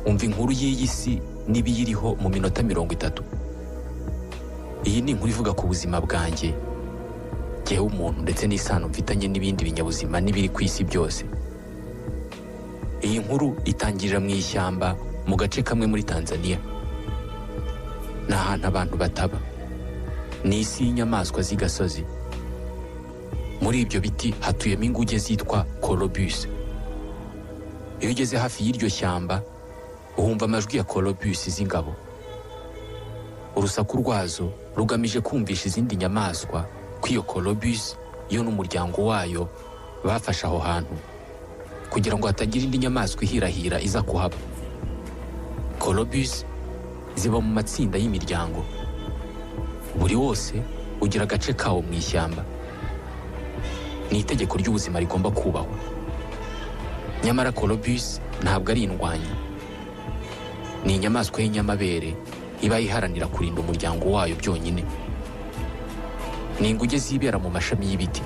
Umva inkuru y'iyi si n'ibiyiriho mu minota 30. Iyi ni inkuru ivuga ku buzima bwanjye jyewe umuntu, ndetse n'isano mfitanye n'ibindi binyabuzima n'ibiri ku isi byose. Iyi nkuru itangirira mu ishyamba mu gace kamwe muri Tanzania. Ni ahantu abantu bataba, ni isi y'inyamaswa z'igasozi. Muri ibyo biti hatuyemo inguge zitwa colobus. Iyo ugeze hafi y'iryo shyamba, uhumva amajwi ya colobus z'ingabo. Urusaku rwazo rugamije kumvisha izindi nyamaswa ko iyo colobus yo n'umuryango wayo bafashe aho hantu, kugira ngo hatagira indi nyamaswa ihirahira iza kuhaba. Colobus ziba mu matsinda y'imiryango, buri wose ugira agace kawo mu ishyamba. Ni itegeko ry'ubuzima rigomba kubahwa. Nyamara colobus ntabwo ari indwanyi, ni inyamaswa y'inyamabere iba iharanira kurinda umuryango wayo byonyine. Ni inguge zibera mu mashami y'ibiti.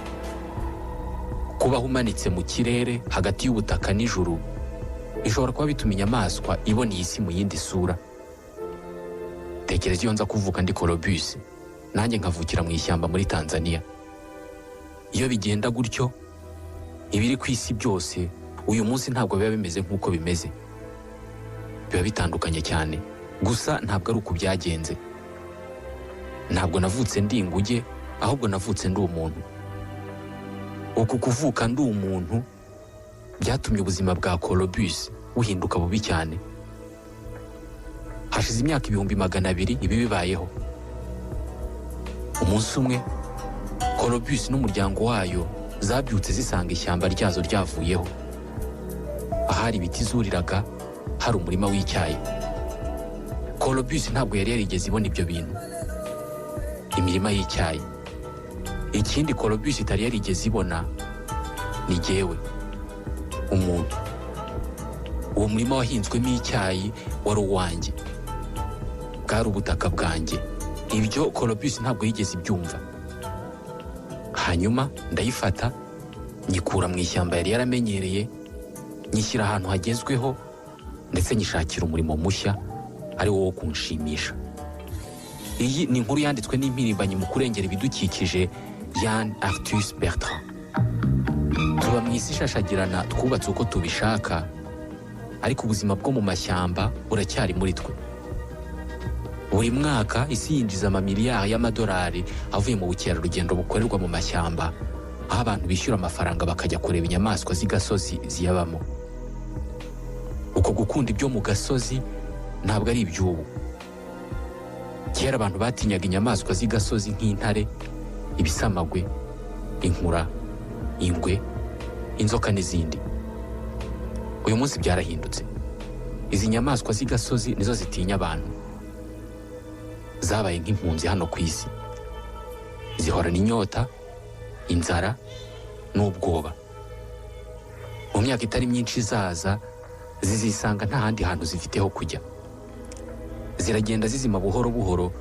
Kubaho umanitse mu kirere hagati y'ubutaka n'ijuru bishobora kuba bituma inyamaswa ibona iyi si mu yindi sura. Tekereza iyo nza kuvuka ndi colobus, nanjye nkavukira mu ishyamba muri Tanzania. Iyo bigenda gutyo, ibiri ku isi byose uyu munsi ntabwo biba bimeze nk'uko bimeze, biba bitandukanye cyane. Gusa ntabwo ari uku byagenze. Ntabwo navutse ndi inguge, ahubwo navutse ndi umuntu. Uku kuvuka ndi umuntu byatumye ubuzima bwa colobus buhinduka bubi cyane. Hashize imyaka 200,000 ibi bibayeho. Umunsi umwe colobus n'umuryango wayo zabyutse zisanga ishyamba ryazo ryavuyeho. Ahari ibiti zuriraga hari umurima w'icyayi. Colobus ntabwo yari yarigeze ibona ibyo bintu, imirima y'icyayi. Ikindi colobus itari yarigeze ibona ni jyewe umuntu. Uwo murima wahinzwemo icyayi wari uwanjye, bwari ubutaka bwanjye. Ibyo colobus ntabwo yigeze ibyumva. Hanyuma ndayifata, nyikura mu ishyamba yari yaramenyereye, nyishyira ahantu hagezweho, ndetse nyishakira umurimo mushya ari wo wo kunshimisha. Iyi ni inkuru yanditswe n'impirimbanyi mu kurengera ibidukikije Yann Arthus Bertrand. Tuba mu isi ishashagirana twubatse uko tubishaka, ariko ubuzima bwo mu mashyamba buracyari muri twe. Buri mwaka isi yinjiza amamiliyari y'amadolari avuye mu bukerarugendo bukorerwa mu mashyamba, aho abantu bishyura amafaranga bakajya kureba inyamaswa z'igasozi ziyabamo. Uko gukunda ibyo mu gasozi ntabwo ari iby'ubu. Kera abantu batinyaga inyamaswa z'igasozi nk'intare, ibisamagwe, inkura, ingwe, inzoka n'izindi. Uyu munsi byarahindutse. Izi nyamaswa z'igasozi nizo zitinya abantu. Zabaye nk'impunzi hano ku isi, zihorana inyota, inzara n'ubwoba. Mu myaka itari myinshi izaza, zizisanga nta handi hantu zifite ho kujya. Ziragenda zizima buhoro buhoro,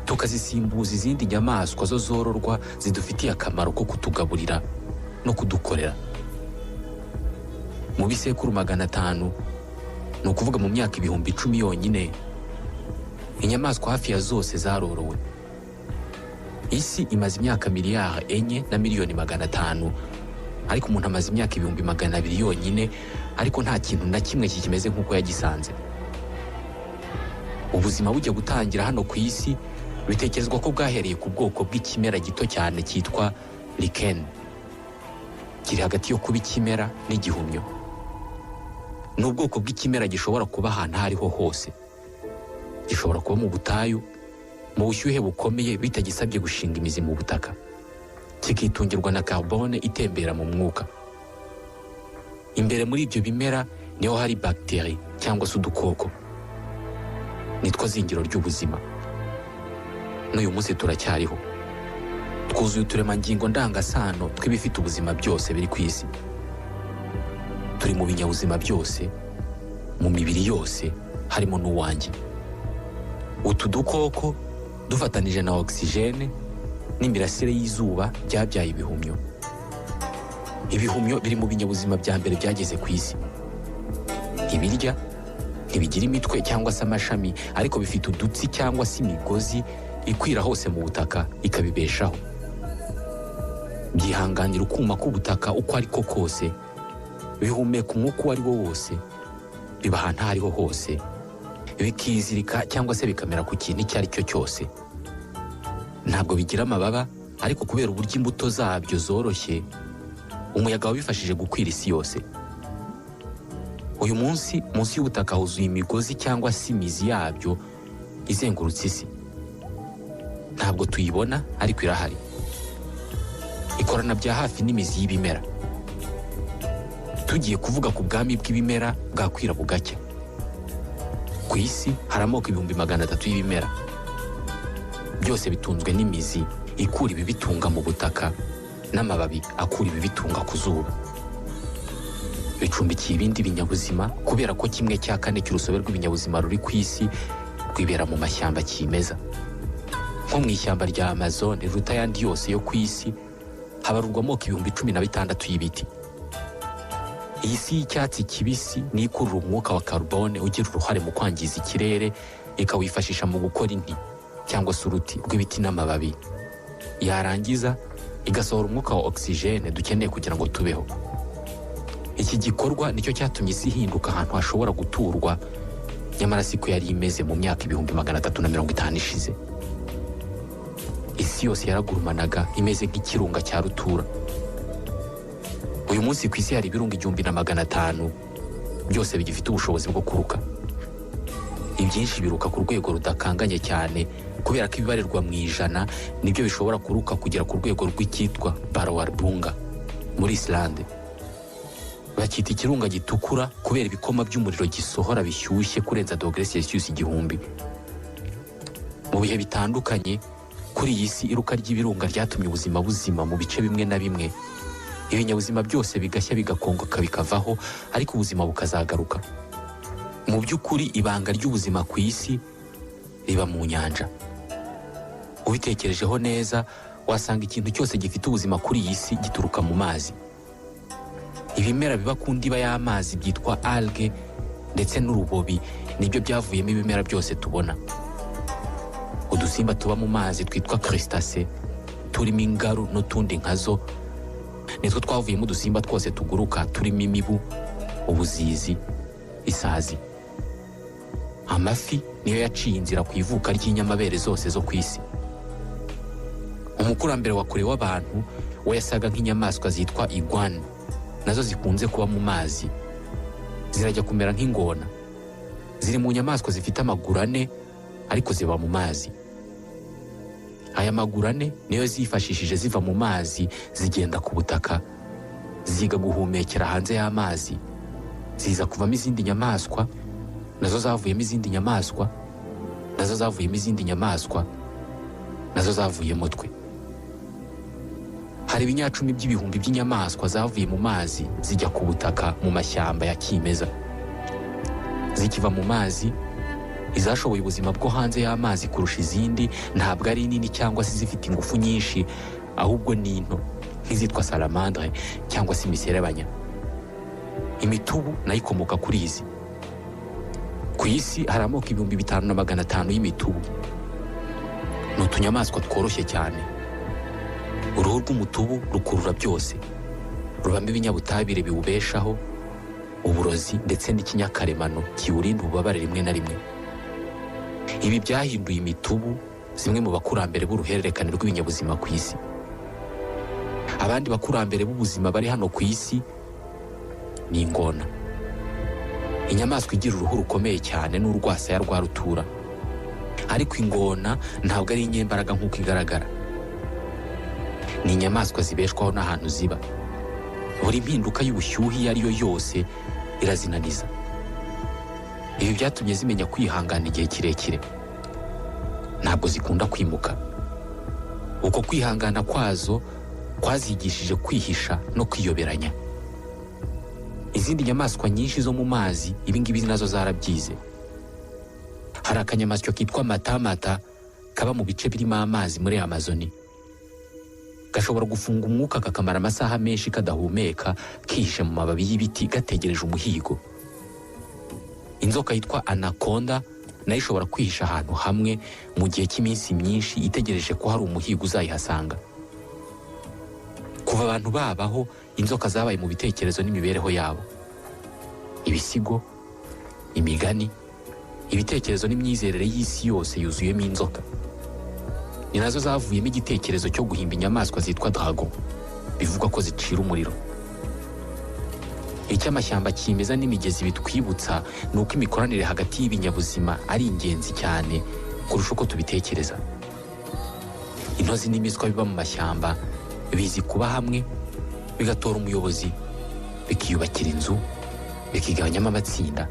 tukazisimbuza izindi nyamaswa zo zororwa zidufitiye akamaro ko kutugaburira no kudukorera. Mu bisekuru 500, ni ukuvuga mu myaka 10,000 yonyine, inyamaswa hafi ya zose zarorowe. Isi imaze imyaka 4,5 miliyari, ariko umuntu amaze imyaka 200,000 yonyine, ariko nta kintu na kimwe kikimeze nk'uko yagisanze. Ubuzima bujya gutangira hano ku isi, bitekerezwa ko bwahereye ku bwoko bw'ikimera gito cyane cyitwa lichen, kiri hagati yo kuba ikimera n'igihumyo. Ni ubwoko bw'ikimera gishobora kuba ahantu aho ariho hose. Gishobora kuba mu butayu, mu bushyuhe bukomeye, bitagisabye gushinga imizi mu butaka, kikitungirwa na carbone itembera mu mwuka. Imbere muri ibyo bimera niho hari bagiteri cyangwa se udukoko, nitwo zingiro ry'ubuzima. N'uyu munsi turacyariho, twuzuye uturemangingo ndangasano tw'ibifite ubuzima byose biri ku isi. Turi mu binyabuzima byose, mu mibiri yose, harimo n'uwanjye. Utu dukoko dufatanije na ogisijene n'imirasire y'izuba byabyaye ibihumyo. Ibihumyo biri mu binyabuzima bya mbere byageze ku isi. Ntibirya, Ntibigira imitwe cyangwa se amashami, ariko bifite udutsi cyangwa se imigozi ikwira hose mu butaka ikabibeshaho. Byihanganira ukuma k'ubutaka uko ari ko kose, bihumeka umwuka uwo ari wo wose, biba ahantu aho ariho hose, bikizirika cyangwa se bikamera ku kintu icyo ari cyo cyose. Ntabwo bigira amababa, ariko kubera uburyo imbuto zabyo zoroshye, umuyaga wabifashije gukwira isi yose. Uyu munsi munsi y'ubutaka huzuye imigozi cyangwa se imizi yabyo izengurutse isi. Ntabwo tuyibona, ariko irahari. Ikorana bya hafi n'imizi y'ibimera. Tugiye kuvuga ku bwami bw'ibimera bwakwira bugacya. Ku isi hari amoko 300,000 y'ibimera, byose bitunzwe n'imizi ikura ibibitunga mu butaka n'amababi akura ibibitunga ku zuba. Bicumbikiye ibindi binyabuzima kubera ko 1/4 cy'urusobe rw'ibinyabuzima ruri ku isi rwibera mu mashyamba kimeza. Nko mu ishyamba rya Amazon riruta ayandi yose yo ku isi, habarurwa amoko 16,000 y'ibiti. Iyi si y'icyatsi kibisi niyo ikurura umwuka wa carbone ugira uruhare mu kwangiza ikirere, ikawifashisha mu gukora inti cyangwa se uruti rw'ibiti n'amababi, yarangiza igasohora umwuka wa oxygène dukeneye kugira ngo tubeho. Iki gikorwa nicyo cyatumye isi ihinduka ahantu hashobora guturwa, nyamara siko yari imeze mu myaka 350,000 ishize. Isi yose yaragurumanaga imeze nk'ikirunga cya rutura. Uyu munsi ku isi hari ibirunga 1,500 byose bigifite ubushobozi bwo kuruka. Ibyinshi biruka ku rwego rudakanganye cyane, kubera ko ibibarirwa mu ijana nibyo bishobora kuruka kugera ku rwego rw'icyitwa Bárðarbunga muri Islande. Bacyita ikirunga gitukura kubera ibikoma by'umuriro gisohora bishyushye kurenza dogere Celsius 1000. Mu bihe bitandukanye kuri iyi si, iruka ry'ibirunga ryatumye ubuzima buzima mu bice bimwe na bimwe, ibinyabuzima byose bigashya, bigakongoka, bikavaho, ariko ubuzima bukazagaruka. Mu by'ukuri ibanga ry'ubuzima ku isi riba mu nyanja. Ubitekerejeho neza, wasanga ikintu cyose gifite ubuzima kuri iyi si gituruka mu mazi. Ibimera biba ku ndiba y'amazi byitwa algue ndetse n'urubobi nibyo byavuyemo ibimera byose tubona. Udusimba tuba mu mazi twitwa crustacés, turimo ingaru n'utundi nkazo, nitwo twavuyemo udusimba twose tuguruka, turimo imibu, ubuzizi, isazi. Amafi niyo yaciye inzira ku ivuka ry'inyamabere zose zo ku isi. Umukurambere wa kure w'abantu we yasaga nk'inyamaswa zitwa iguane, nazo zikunze kuba mu mazi. Zirajya kumera nk'ingona, ziri mu nyamaswa zifite amaguru ane, ariko ziba mu mazi. Aya maguru ane niyo zifashishije ziva mu mazi zigenda ku butaka, ziga guhumekera hanze y'amazi, ziza kuvamo izindi nyamaswa, nazo zavuyemo izindi nyamaswa, nazo zavuyemo izindi nyamaswa, nazo zavuyemo twe. Hari ibinyacumi by'ibihumbi by'inyamaswa zavuye mu mazi zijya ku butaka mu mashyamba ya kimeza. Zikiva mu mazi, izashoboye ubuzima bwo hanze y'amazi kurusha izindi ntabwo ari nini cyangwa se zifite ingufu nyinshi, ahubwo ni nto nk'izitwa salamandre cyangwa se imiserebanya. Imitubu nayo ikomoka kuri izi. Ku isi hari amoko 5,500 y'imitubu. Ni utunyamaswa tworoshye cyane. Uruhu rw'umutubu rukurura byose, rubamo ibinyabutabire biwubeshaho, uburozi ndetse n'ikinyakaremano kiwurinda ububabare rimwe na rimwe. Ibi byahinduye imitubu zimwe mu bakurambere b'uruhererekane rw'ibinyabuzima ku isi. Abandi bakurambere b'ubuzima bari hano ku isi ni ingona, inyamaswa igira uruhu rukomeye cyane n'urwasaya rwa rutura. Ariko ingona ntabwo ari inyembaraga nk'uko igaragara. Ni inyamaswa zibeshwaho n'ahantu ziba. Buri mpinduka y'ubushyuhe iyo ari yo yose irazinaniza. Ibi byatumye zimenya kwihangana igihe kirekire. Ntabwo zikunda kwimuka. Uko kwihangana kwazo kwazigishije kwihisha no kwiyoberanya. Izindi nyamaswa nyinshi zo mu mazi ibi ngibi nazo zarabyize. Hari akanyamasyo kitwa matamata kaba mu bice birimo amazi muri Amazoni. Gashobora gufunga umwuka kakamara amasaha menshi kadahumeka, kihishe mu mababi y'ibiti gategereje umuhigo. Inzoka yitwa anaconda nayo ishobora kwihisha ahantu hamwe mu gihe cy'iminsi myinshi, itegereje ko hari umuhigo uzayihasanga. Kuva abantu babaho, inzoka zabaye mu bitekerezo n'imibereho yabo. Ibisigo, imigani, ibitekerezo n'imyizerere y'isi yose yuzuyemo inzoka. Ni nazo zavuyemo igitekerezo cyo guhimba inyamaswa zitwa dragon, bivugwa ko zicira umuriro. Icyo amashyamba kimeza n'imigezi bitwibutsa ni uko imikoranire hagati y'ibinyabuzima ari ingenzi cyane kurusha uko tubitekereza. Intozi n'imiswa biba mu mashyamba bizi kuba hamwe, bigatora umuyobozi, bikiyubakira inzu, bikigabanyamo amatsinda,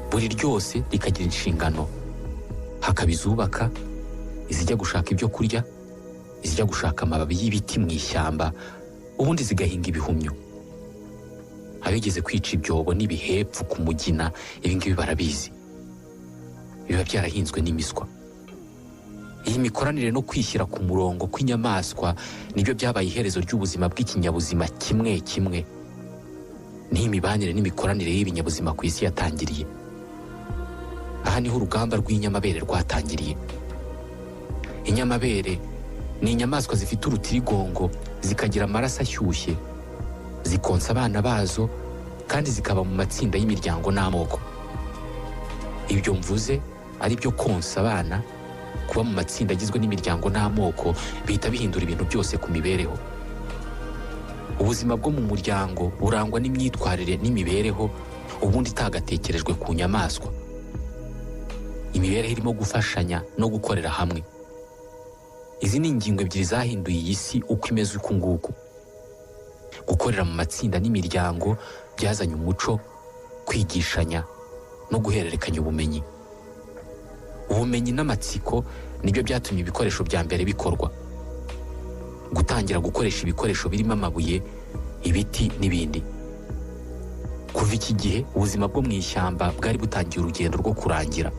buri ryose rikagira inshingano. Hakaba izubaka, izijya gushaka ibyo kurya, izijya gushaka amababi y'ibiti mu ishyamba, ubundi zigahinga ibihumyo. Abigeze kwica ibyobo n'ibihepfu ku mugina, ibi ngibi barabizi, biba byarahinzwe n'imiswa. Iyi mikoranire no kwishyira ku murongo kw'inyamaswa nibyo byabaye iherezo ry'ubuzima bw'ikinyabuzima kimwe kimwe. Niho imibanire n'imikoranire y'ibinyabuzima ku isi yatangiriye. Aha niho urugamba rw'inyamabere rwatangiriye. Inyamabere ni inyamaswa zifite urutirigongo, zikagira amaraso ashyushye, zikonsa abana bazo, kandi zikaba mu matsinda y'imiryango n'amoko. Ibyo mvuze ari byo konsa abana, kuba mu matsinda agizwe n'imiryango n'amoko, bihita bihindura ibintu byose ku mibereho. Ubuzima bwo mu muryango burangwa n'imyitwarire n'imibereho ubundi itagatekerejwe ku nyamaswa. Imibereho irimo gufashanya no gukorera hamwe. Izi ni ingingo ebyiri zahinduye iyi si uko imeze uku nguku. Gukorera mu matsinda n'imiryango byazanye umuco, kwigishanya no guhererekanya ubumenyi. Ubumenyi n'amatsiko nibyo byatumye ibikoresho bya mbere bikorwa. Gutangira gukoresha ibikoresho birimo amabuye, ibiti n'ibindi. Kuva iki gihe, ubuzima bwo mu ishyamba bwari butangiye urugendo rwo kurangira.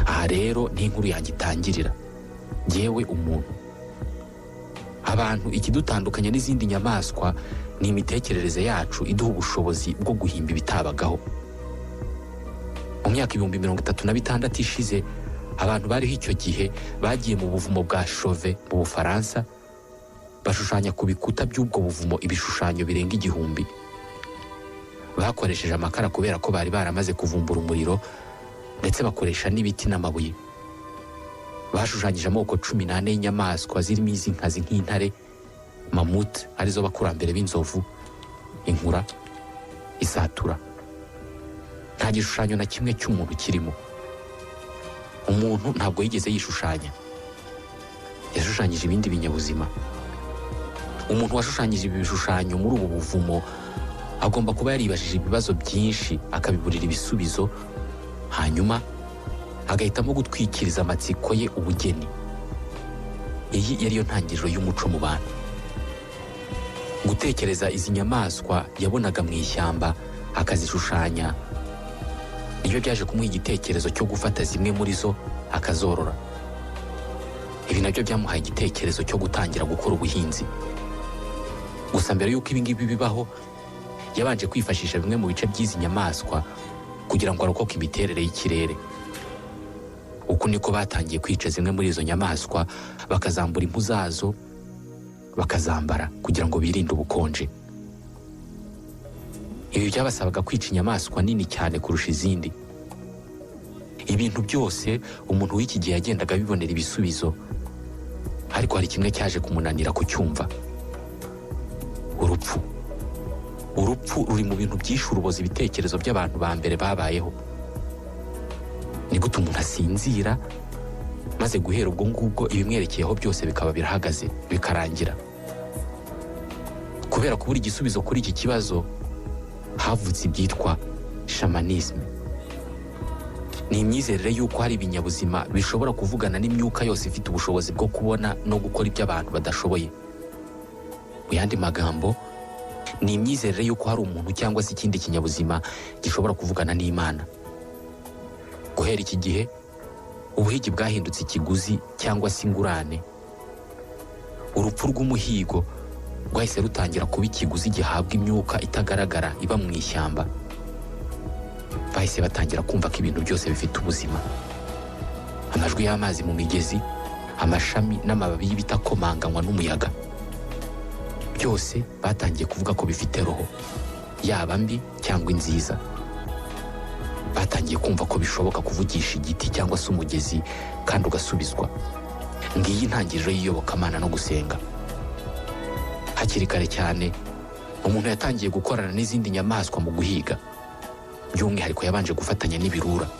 Aha rero ni inkuru yanjye itangirira. Yewe umuntu, abantu, ikidutandukanya n'izindi nyamaswa ni imitekerereze yacu iduha ubushobozi bwo guhimba ibitabagaho. Mu myaka 36,000 ishize, abantu bariho icyo gihe bagiye mu buvumo bwa Chauvet mu Bufaransa, bashushanya ku bikuta by'ubwo buvumo ibishushanyo birenga 1000. Bakoresheje amakara kubera ko bari baramaze kuvumbura umuriro, ndetse bakoresha n'ibiti n'amabuye. Bashushanyije amoko 14 y'inyamaswa zirimo iz'inkazi nk'intare, mammouth arizo bakurambere b'inzovu, inkura, isatura. Nta gishushanyo na kimwe cy'umuntu kirimo. Umuntu ntabwo yigeze yishushanya, yashushanyije ibindi binyabuzima. Umuntu washushanyije ibi bishushanyo muri ubu buvumo agomba kuba yaribajije ibibazo byinshi akabiburira ibisubizo, hanyuma agahitamo gutwikiriza amatsiko ye ubugeni. Iyi yari yo ntangiriro y'umuco mu bantu. Gutekereza izi nyamaswa yabonaga mu ishyamba akazishushanya nibyo byaje kumuha igitekerezo cyo gufata zimwe muri zo akazorora. Ibi nabyo byamuhaye igitekerezo cyo gutangira gukora ubuhinzi. Gusa mbere y'uko ibi ngibi bibaho, yabanje kwifashisha bimwe mu bice by'izi nyamaswa kugira ngo arokoke imiterere y'ikirere. Uku niko batangiye kwica zimwe muri izo nyamaswa, bakazambura impu zazo, bakazambara kugira ngo birinde ubukonje. Ibi byabasabaga kwica inyamaswa nini cyane kurusha izindi. Ibintu byose umuntu w'iki gihe yagendaga abibonera ibisubizo, ariko hari kimwe cyaje kumunanira kucyumva: urupfu. Urupfu ruri mu bintu byishe urubozo ibitekerezo by'abantu ba mbere babayeho. Ni gute umuntu asinzira, maze guhera ubwo ngubwo ibimwerekeyeho byose bikaba birahagaze, bikarangira? Kubera kubura igisubizo kuri iki kibazo, havutse ibyitwa shamanisme. Ni imyizerere y'uko hari ibinyabuzima bishobora kuvugana n'imyuka yose ifite ubushobozi bwo kubona no gukora ibyo abantu badashoboye. Mu yandi magambo, ni imyizerere y'uko hari umuntu cyangwa se ikindi kinyabuzima gishobora kuvugana n'Imana. Guhera iki gihe, ubuhigi bwahindutse ikiguzi cyangwa se ingurane. Urupfu rw'umuhigo rwahise rutangira kuba ikiguzi gihabwa imyuka itagaragara iba mu ishyamba. Bahise Bahise batangira kumva ko ibintu byose bifite ubuzima. Amajwi y'amazi mu migezi, amashami n'amababi y'ibiti akomanganywa n'umuyaga, byose batangiye kuvuga ko bifite roho, yaba mbi cyangwa inziza. Batangiye kumva ko bishoboka kuvugisha igiti cyangwa se umugezi kandi ugasubizwa. Ngiyi intangiriro y'iyobokamana no gusenga. Hakiri kare cyane, umuntu yatangiye gukorana n'izindi nyamaswa mu guhiga. By'umwihariko yabanje gufatanya n'ibirura.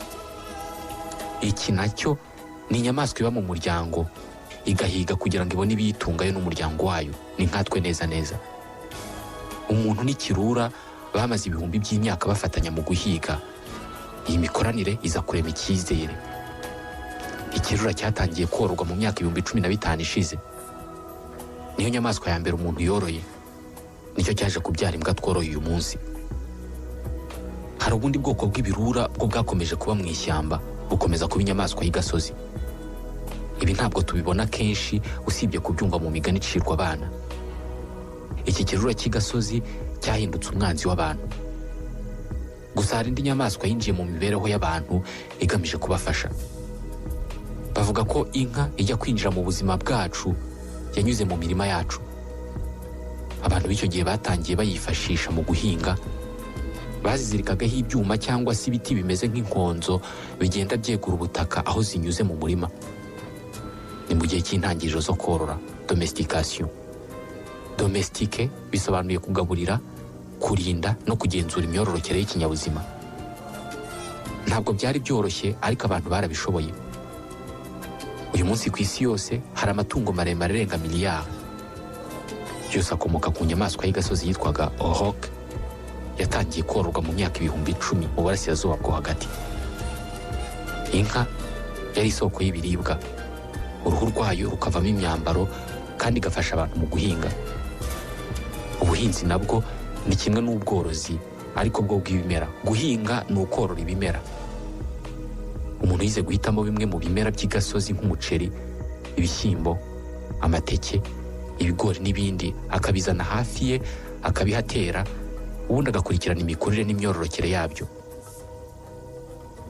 Iki nacyo ni inyamaswa iba mu muryango, igahiga kugira ngo ibone ibiyitunga yo n'umuryango wayo. Ni nkatwe neza neza. Umuntu n'ikirura bamaze ibihumbi by'imyaka bafatanya mu guhiga. Iyi mikoranire iza kurema icyizere. Ikirura cyatangiye kororwa mu myaka 15,000 ishize. Niyo nyamaswa ya mbere umuntu yoroye. Nicyo cyaje kubyara imbwa tworoye uyu munsi. Hari ubundi bwoko bw'ibirura bwo bwakomeje kuba mu ishyamba, bukomeza kuba inyamaswa y'igasozi. Ibi ntabwo tubibona kenshi, usibye kubyumva mu migani icirwa abana. Iki kirura cy'igasozi cyahindutse umwanzi w'abantu. Gusa hari indi nyamaswa yinjiye mu mibereho y'abantu igamije kubafasha. Bavuga ko inka ijya kwinjira mu buzima bwacu yanyuze mu mirima yacu. Abantu b'icyo gihe batangiye bayifashisha mu guhinga. Bazizirikagaho ibyuma cyangwa se ibiti bimeze nk'inkonzo bigenda byegura ubutaka aho zinyuze mu murima. Ni mu gihe cy'intangiriro zo korora, domestication. Domestique bisobanuye kugaburira, kurinda no kugenzura imyororokere y'ikinyabuzima. Ntabwo byari byoroshye, ariko abantu barabishoboye. Uyu munsi ku isi yose hari amatungo maremare arenga miliyari. Yose akomoka ku nyamaswa y'igasozi yitwaga auroch, yatangiye kororwa mu myaka 10,000 mu burasirazuba bwo hagati. Inka yari isoko y'ibiribwa, uruhu rwayo rukavamo imyambaro kandi igafasha abantu mu guhinga. Ubuhinzi nabwo ni kimwe n'ubworozi, ariko bwo bw'ibimera. Guhinga ni ukorora ibimera. Umuntu yize guhitamo bimwe mu bimera by'igasozi nk'umuceri, ibishyimbo, amateke, ibigori n'ibindi, akabizana hafi ye, akabihatera, ubundi agakurikirana imikurire n'imyororokere yabyo.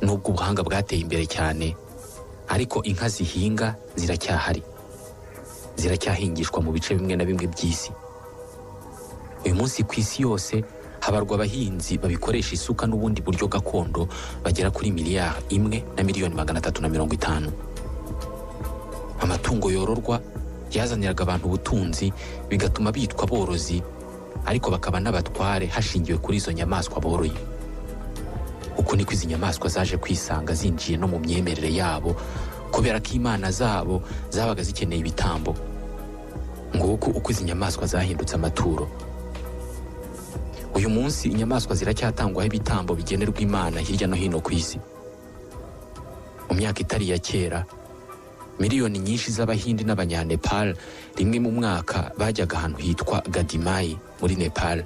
Nubwo ubuhanga bwateye imbere cyane, ariko inka zihinga ziracyahari, ziracyahingishwa mu bice bimwe na bimwe by'isi. Uyu munsi ku isi yose habarwa abahinzi babikoresha isuka n'ubundi buryo gakondo bagera kuri 1,350,000,000. Amatungo yororwa yazaniraga abantu ubutunzi, bigatuma bitwa aborozi, ariko bakaba n'abatware hashingiwe kuri izo nyamaswa boroye. Uko niko izi nyamaswa zaje kwisanga zinjiye no mu myemerere yabo, kubera ko imana zabo zabaga zikeneye ibitambo. Nguko uko izi nyamaswa zahindutse amaturo. Uyu munsi inyamaswa ziracyatangwaho ibitambo bigenerwa imana hirya no hino ku isi. Mu myaka itari iya kera, miliyoni nyinshi z'Abahindi n'Abanyanepal rimwe mu mwaka bajyaga ahantu hitwa Gadimayi muri Nepal.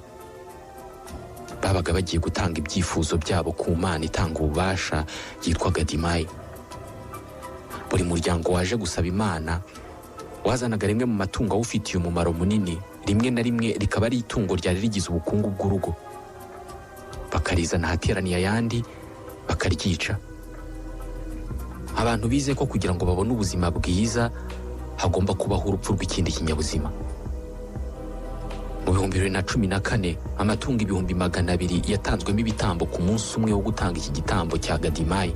Babaga bagiye gutanga ibyifuzo byabo ku mana itanga ububasha yitwa Gadimayi. Buri muryango waje gusaba imana wazanaga rimwe mu matungo awufitiye umumaro munini, rimwe na rimwe rikaba ari itungo ryari rigize ubukungu bw'urugo. Bakarizana ahateraniye ayandi, bakaryica. Abantu bize ko kugira ngo babone ubuzima bwiza hagomba kubaho urupfu rw'ikindi kinyabuzima. Mu 2014, amatungo 200,000 yatanzwemo ibitambo ku munsi umwe wo gutanga iki gitambo cya Gadimayi.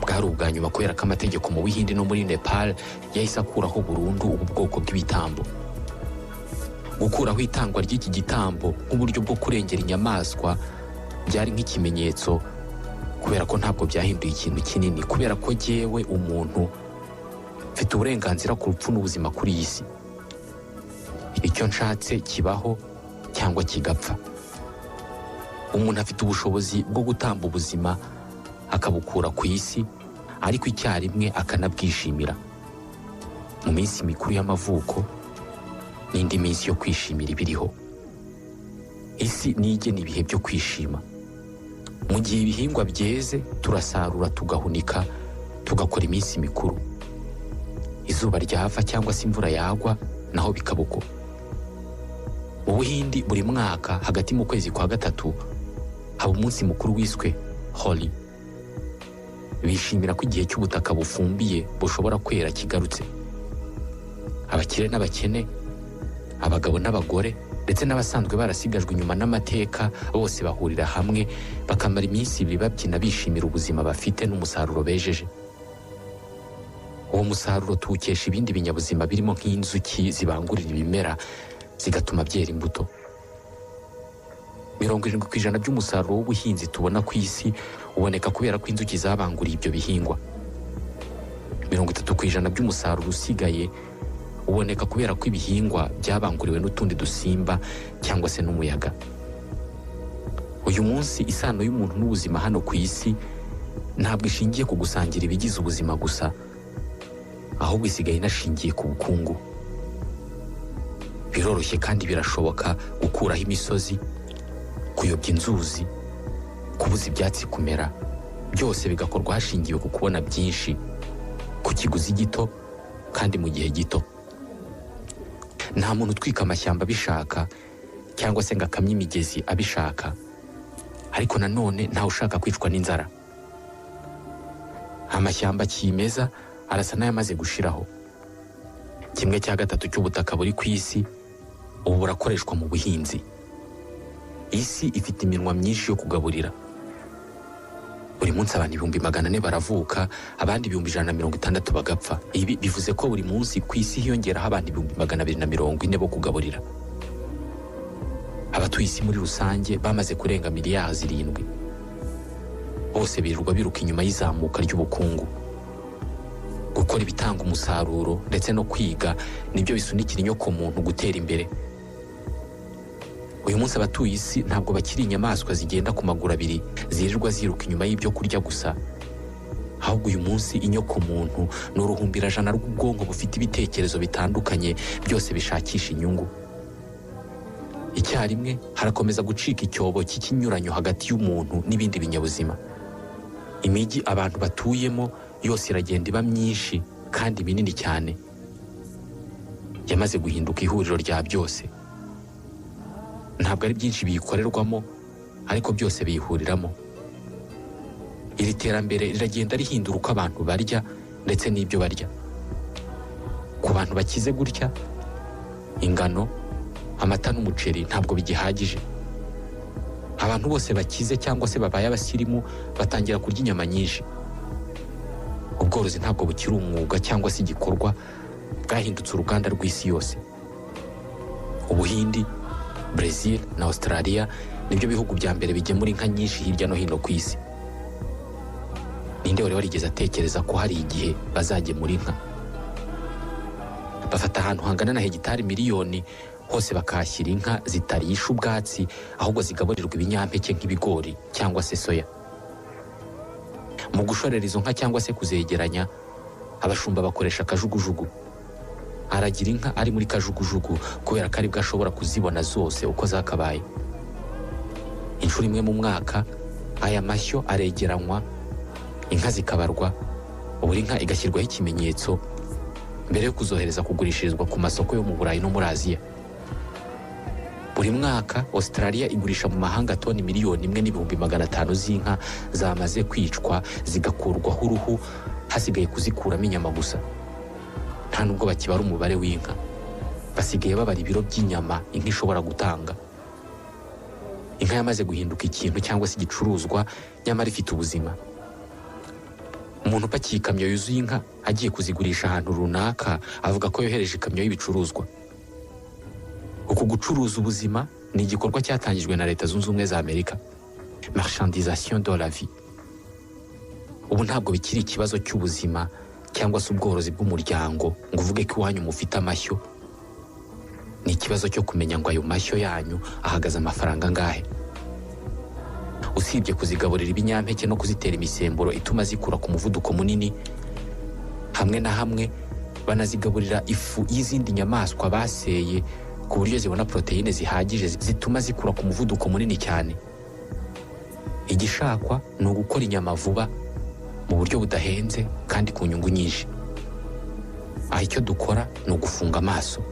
Bwari ubwa nyuma, kubera ko amategeko mu Buhindi no muri Nepal yahise akuraho burundu ubu bwoko bw'ibitambo. Gukuraho itangwa ry'iki gitambo nk'uburyo bwo kurengera inyamaswa byari nk'ikimenyetso, kubera ko ntabwo byahinduye ikintu kinini, kubera ko jyewe umuntu mfite uburenganzira ku rupfu n'ubuzima kuri iyi si. Icyo nshatse kibaho cyangwa kigapfa. Umuntu afite ubushobozi bwo gutamba ubuzima akabukura ku isi, ariko icyarimwe akanabwishimira. Mu minsi mikuru y'amavuko n'indi minsi yo kwishimira ibiriho, isi nigena ibihe byo kwishima. Mu gihe ibihingwa byeze, turasarura, tugahunika, tugakora iminsi mikuru. Izuba ryava cyangwa se imvura yagwa, naho bikaba uko. Mu Buhindi buri mwaka hagati mu kwezi kwa gatatu Haba umunsi mukuru wiswe Holi. Bishimira ko igihe cy'ubutaka bufumbiye bushobora kwera kigarutse. Abakire n'abakene, abagabo n'abagore, ndetse n'abasanzwe barasigajwe inyuma n'amateka, bose bahurira hamwe bakamara iminsi 2 babyina bishimira ubuzima bafite n'umusaruro bejeje. Uwo musaruro tuwukesha ibindi binyabuzima birimo nk'inzuki zibangurira ibimera zigatuma byera imbuto. 70% by'umusaruro w'ubuhinzi tubona ku isi uboneka kubera ko inzuki zabanguriye ibyo bihingwa. 30% by'umusaruro usigaye uboneka kubera ko ibihingwa byabanguriwe n'utundi dusimba cyangwa se n'umuyaga. Uyu munsi isano y'umuntu n'ubuzima hano ku isi ntabwo ishingiye ku gusangira ibigize ubuzima gusa, ahubwo isigaye inashingiye ku bukungu. Biroroshye kandi birashoboka gukuraho imisozi, kuyobya inzuzi, kubuza ibyatsi kumera, byose bigakorwa hashingiwe ku kubona byinshi ku kiguzi gito kandi mu gihe gito. Nta muntu utwika amashyamba abishaka cyangwa se ngo akamye imigezi abishaka, ariko nanone ntawe ushaka kwicwa n'inzara. Amashyamba kimeza arasa n'ayamaze gushiraho. 1/3 cy'ubutaka buri ku isi ubu burakoreshwa mu buhinzi. Isi ifite iminwa myinshi yo kugaburira. Buri munsi abantu 400,000 baravuka, abandi 160,000 bagapfa. Ibi bivuze ko buri munsi ku isi hiyongeraho abantu 240,000 bo kugaburira. Abatuye isi muri rusange bamaze kurenga miliyari 7. Bose birirwa biruka inyuma y'izamuka ry'ubukungu. Gukora ibitanga umusaruro ndetse no kwiga nibyo bisunikira inyoko muntu gutera imbere. Uyu munsi abatuye isi ntabwo bakiri inyamaswa zigenda ku maguru abiri zirirwa ziruka inyuma y'ibyo kurya gusa, ahubwo uyu munsi inyoko muntu ni uruhumbirajana rw'ubwonko bufite ibitekerezo bitandukanye byose bishakisha inyungu. Icyarimwe harakomeza gucika icyobo cy'ikinyuranyo hagati y'umuntu n'ibindi binyabuzima. Imijyi abantu batuyemo yose iragenda iba myinshi kandi minini cyane, yamaze guhinduka ihuriro rya byose. Ntabwo ari byinshi biyikorerwamo, ariko byose biyihuriramo. Iri terambere riragenda rihindura uko abantu barya ndetse n'ibyo barya. Ku bantu bakize gutya, ingano, amata n'umuceri ntabwo bigihagije. Abantu bose bakize cyangwa se babaye abasirimu batangira kurya inyama nyinshi. Ubworozi ntabwo bukiri umwuga cyangwa se igikorwa, bwahindutse uruganda rw'isi yose. Ubuhindi, Brazil na Australia nibyo bihugu bya mbere bigemura inka nyinshi hirya no hino ku isi. Ninde wari warigeze atekereza ko hari igihe bazagemura inka? Bafata ahantu hangana na hegitari miliyoni hose bakahashyira inka zitarisha ubwatsi, ahubwo zigaburirwa ibinyampeke nk'ibigori cyangwa se soya. Mu gushorera izo nka cyangwa se kuzegeranya, abashumba bakoresha kajugujugu. Aragira inka ari muri kajugujugu kubera ko aribwo ashobora kuzibona zose uko zakabaye. Inshuro imwe mu mwaka aya mashyo aregeranywa, inka zikabarwa, buri nka igashyirwaho ikimenyetso mbere yo kuzohereza kugurishirizwa ku masoko yo mu Burayi no muri Aziya. Buri mwaka Australia igurisha mu mahanga toni 1,500,000 z'inka zamaze kwicwa zigakurwaho uruhu, hasigaye kuzikuramo inyama gusa. Nta nubwo bakibara umubare w'inka, basigaye babara ibiro by'inyama inka ishobora gutanga. Inka yamaze guhinduka ikintu cyangwa se igicuruzwa, nyamara ifite ubuzima. Umuntu upakiye ikamyo yuzuye inka agiye kuzigurisha ahantu runaka avuga ko yohereje ikamyo y'ibicuruzwa. Uku gucuruza ubuzima ni igikorwa cyatangijwe na Leta Zunze Ubumwe za Amerika, marchandisation de la vie. Ubu ntabwo bikiri ikibazo cy'ubuzima cyangwa se ubworozi bw'umuryango ngo uvuge ko iwanyu mufite amashyo. Ni ikibazo cyo kumenya ngo ayo mashyo yanyu ahagaze amafaranga angahe. Usibye kuzigaburira ibinyampeke no kuzitera imisemburo ituma zikura ku muvuduko munini, hamwe na hamwe banazigaburira ifu y'izindi nyamaswa baseye ku buryo zibona proteine zihagije zituma zikura ku muvuduko munini cyane. Igishakwa ni ugukora inyama vuba mu buryo budahenze kandi ku nyungu nyinshi. Aho icyo dukora ni ugufunga amaso.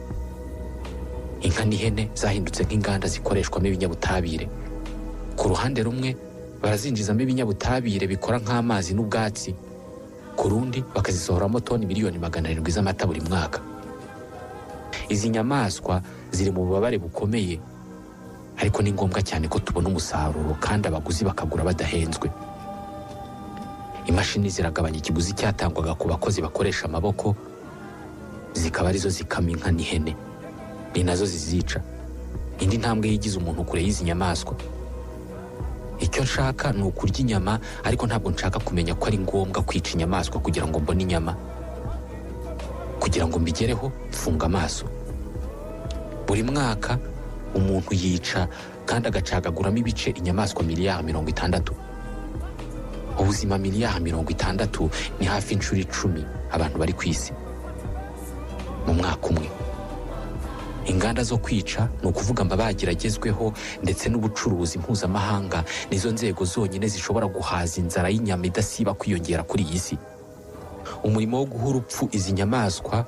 Inka n'ihene zahindutse nk'inganda zikoreshwamo ibinyabutabire. Ku ruhande rumwe barazinjizamo ibinyabutabire bikora nk'amazi n'ubwatsi, ku rundi bakazisohoramo toni 700,000,000 z'amata buri mwaka. Izi nyamaswa ziri mu bubabare bukomeye, ariko ni ngombwa cyane ko tubona umusaruro kandi abaguzi bakagura badahenzwe. Imashini ziragabanya ikiguzi cyatangwaga ku bakozi bakoresha amaboko, zikaba arizo zikama inka n'ihene, ni nazo zizica. Indi ntambwe yigize umuntu kure y'izi nyamaswa. Icyo nshaka ni ukurya inyama, ariko ntabwo nshaka kumenya ko ari ngombwa kwica inyamaswa kugira ngo mbone inyama. Kugira ngo mbigereho mfunga amaso. Buri mwaka umuntu yica kandi agacagaguramo ibice inyamaswa 60 miliyari. Ubuzima 60 miliyari ni hafi inshuro 10 abantu bari ku isi mu mwaka umwe. Inganda zo kwica, ni ukuvuga amabagira agezweho, ndetse n'ubucuruzi mpuzamahanga, nizo nzego zonyine zishobora guhaza inzara y'inyama idasiba kwiyongera kuri iyi si. Umurimo wo guha urupfu izi nyamaswa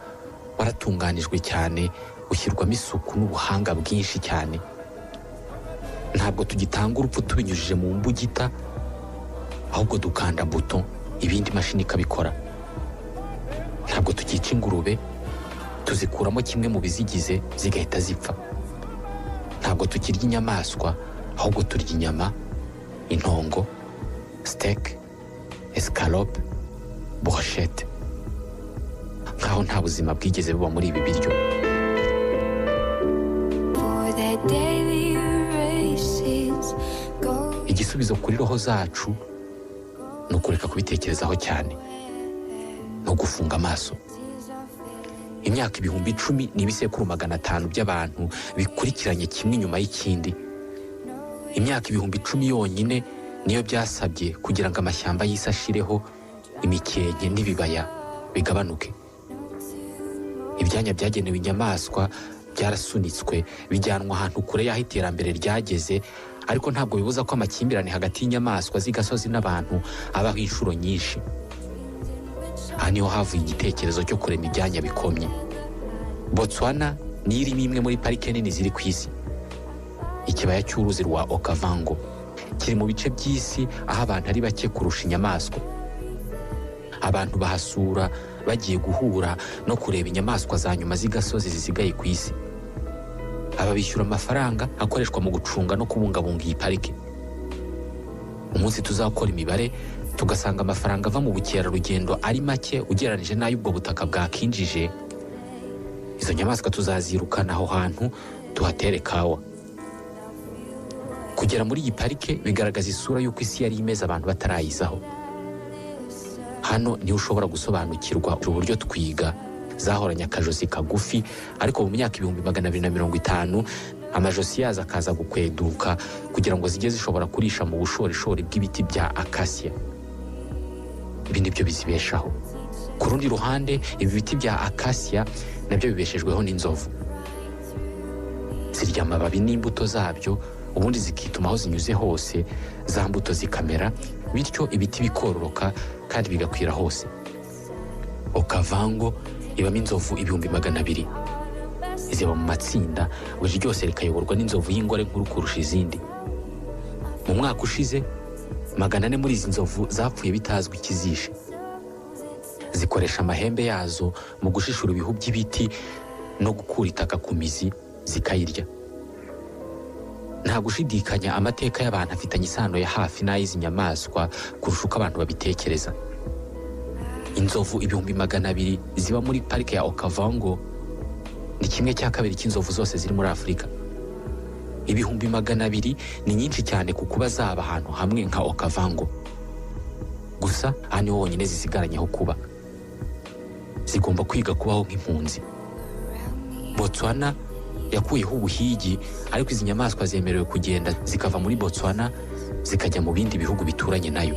waratunganijwe cyane, ushyirwamo isuku n'ubuhanga bwinshi cyane. Ntabwo tugitanga urupfu tubinyujije mu mbugita, ahubwo dukanda buto, ibindi mashini ikabikora. Ntabwo tukica ingurube, tuzikuramo kimwe mu bizigize zigahita zipfa. Ntabwo tukirya inyamaswa, ahubwo turya inyama, intongo, steak, escalope, brochette, nkaho nta buzima bwigeze buba muri ibi biryo. For their daily races go. Igisubizo kuri roho zacu ni ukureka kubitekerezaho cyane, ni ugufunga amaso. Imyaka 10,000 ni ibisekuru 500 by'abantu bikurikiranye kimwe inyuma y'ikindi. Imyaka 10,000 yonyine niyo byasabye kugira ngo amashyamba y'isi ashireho, imikenke n'ibibaya bigabanuke. Ibyanya byagenewe inyamaswa byarasunitswe bijyanwa ahantu kure y'aho iterambere ryageze, ariko ntabwo bibuza ko amakimbirane hagati y'inyamaswa z'igasozi n'abantu abaho inshuro nyinshi. Aha niho havuye igitekerezo cyo kurema ibyanya bikomye. Botswana niyo irimo imwe muri parike nini ziri ku isi. Ikibaya cy'uruzi rwa Okavango kiri mu bice by'isi aho abantu ari bake kurusha inyamaswa. Abantu bahasura bagiye guhura no kureba inyamaswa za nyuma z'igasozi zisigaye ku isi. Aba bishyura amafaranga akoreshwa mu gucunga no kubungabunga iyi parike. Umunsi tuzakora imibare tugasanga amafaranga ava mu bukerarugendo ari make ugereranije n'ay'ubwo butaka bwakinjije, izo nyamaswa tuzazirukana aho hantu tuhatere kawa. Kugera muri iyi parike bigaragaza isura y'uko isi yari imeze abantu batarayizaho. Hano niho ushobora gusobanukirwa uburyo twiga zahoranye akajosi kagufi, ariko mu myaka 250,000 amajosi yazo akaza gukweduka kugira ngo zijye zishobora kurisha mu bushorishori bw'ibiti bya akasiya. Ibi nibyo bizibeshaho. Ku rundi ruhande, ibi biti bya akasiya nabyo bibeshejweho n'inzovu. Zirya amababi n'imbuto zabyo, ubundi zikituma aho zinyuze hose, za mbuto zikamera, bityo ibiti bikororoka kandi bigakwira hose. Okavango ibamo inzovu 200,000. Ziba mu matsinda, buri ryose rikayoborwa n'inzovu y'ingore nkuru kurusha izindi. Mu mwaka ushize, 400 muri izi nzovu zapfuye bitazwi ikizishe. Zikoresha amahembe yazo mu gushishura ibihu by'ibiti no gukura itaka ku mizi zikayirya. Nta gushidikanya, amateka y'abantu afitanye isano ya hafi n'ay'izi nyamaswa kurusha uko abantu babitekereza. Inzovu 200,000 ziba muri parike ya Okavango ni 1/2 cy'inzovu zose ziri muri Afurika. 200,000 ni nyinshi cyane ku kuba zaba ahantu hamwe nka Okavango. Gusa aha niho honyine zisigaranyeho kuba. Zigomba kwiga kubaho nk'impunzi. Botswana yakuyeho ubuhigi, ariko izi nyamaswa zemerewe kugenda zikava muri Botswana zikajya mu bindi bihugu bituranye nayo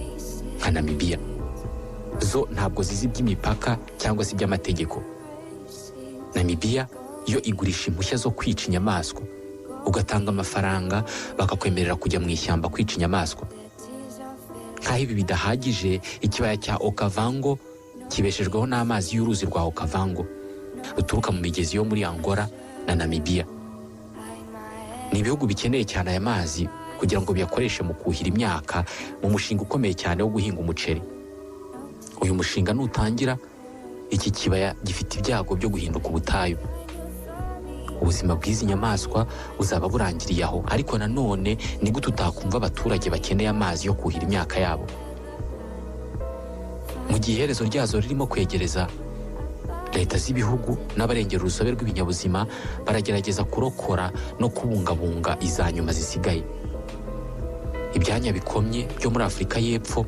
nka Namibia. Zo ntabwo zizi iby'imipaka cyangwa se iby'amategeko. Namibia yo igurisha impushya zo kwica inyamaswa, ugatanga amafaranga bakakwemerera kujya mu ishyamba kwica inyamaswa. Nk'aho ibi bidahagije, ikibaya cya Okavango kibeshejweho n'amazi y'uruzi rwa Okavango ruturuka mu migezi yo muri Angola na Namibia. Ni ibihugu bikeneye cyane aya mazi Kugira ngo biyakoreshe mu kuhira imyaka mu mushinga ukomeye cyane wo guhinga umuceri. Uyu mushinga nutangira, iki kibaya gifite ibyago byo guhinduka ubutayu. Ubuzima bw'izi nyamaswa buzaba burangiriye aho. Ariko nanone, ni gute utakumva abaturage bakeneye amazi yo kuhira imyaka yabo mu gihe iherezo ryazo ririmo kwegereza? Leta z'ibihugu n'abarengera urusobe rw'ibinyabuzima baragerageza kurokora no kubungabunga iza nyuma zisigaye. Ibyanya bikomye byo muri Afurika y'Epfo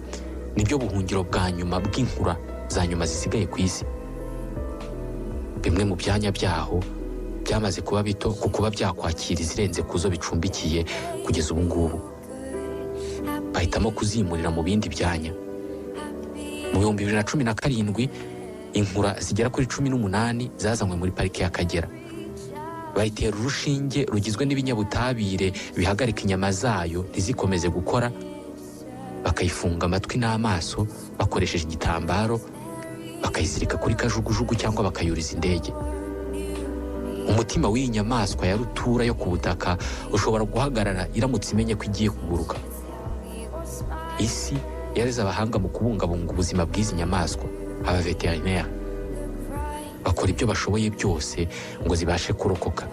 nibyo buhungiro bwa nyuma bw'inkura za nyuma zisigaye ku isi. Bimwe mu byanya byaho byamaze kuba bito ku kuba byakwakira izirenze ku zo bicumbikiye kugeza ubu ngubu. Bahitamo kuzimurira mu bindi byanya. Mu 2017, inkura zigera kuri 18 zazanywe muri Pariki y'Akagera, bayitera urushinge rugizwe n'ibinyabutabire bihagarika inyama zayo ntizikomeze gukora, bakayifunga amatwi n'amaso bakoresheje igitambaro, bakayizirika kuri kajugujugu cyangwa bakayuriza indege. Umutima w'iyi nyamaswa ya rutura yo ku butaka ushobora guhagarara iramutse imenye ko igiye kuguruka. Isi yareze abahanga mu kubungabunga ubuzima bw'izi nyamaswa, abaveterineri, bakora ibyo bashoboye byose ngo zibashe kurokoka.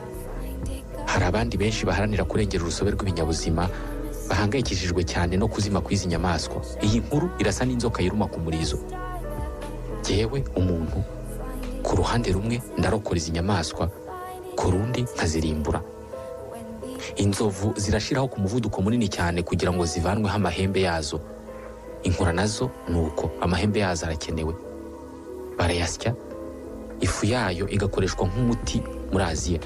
Hari abandi benshi baharanira kurengera urusobe rw'ibinyabuzima bahangayikishijwe cyane no kuzima kw'izi nyamaswa. Iyi nkuru irasa n'inzoka yiruma ku murizo. Jyewe umuntu, ku ruhande rumwe ndarokora izi nyamaswa, ku rundi nkazirimbura. Inzovu zirashiraho ku muvuduko munini cyane kugira ngo zivanweho amahembe yazo. Inkura nazo ni uko, amahembe yazo arakenewe, barayasya, ifu yayo igakoreshwa nk'umuti muri Aziya.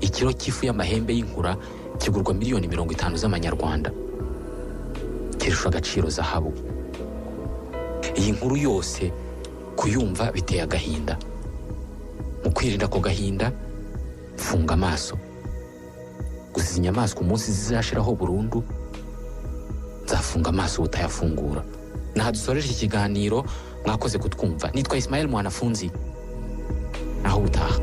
Ikiro cy'ifu y'amahembe y'inkura kigurwa miliyoni 50 z'amanyarwanda, kirusha agaciro zahabu. Iyi nkuru yose kuyumva biteye agahinda. Mu kwirinda ako gahinda, funga amaso gusa. Izi nyamaswa umunsi zizashiraho burundu, nzafunga amaso ubutayafungura. Naha dusoreje iki kiganiro. Mwakoze kutwumva. Nitwa Ismael Mwanafunzi. Naho ubutaha.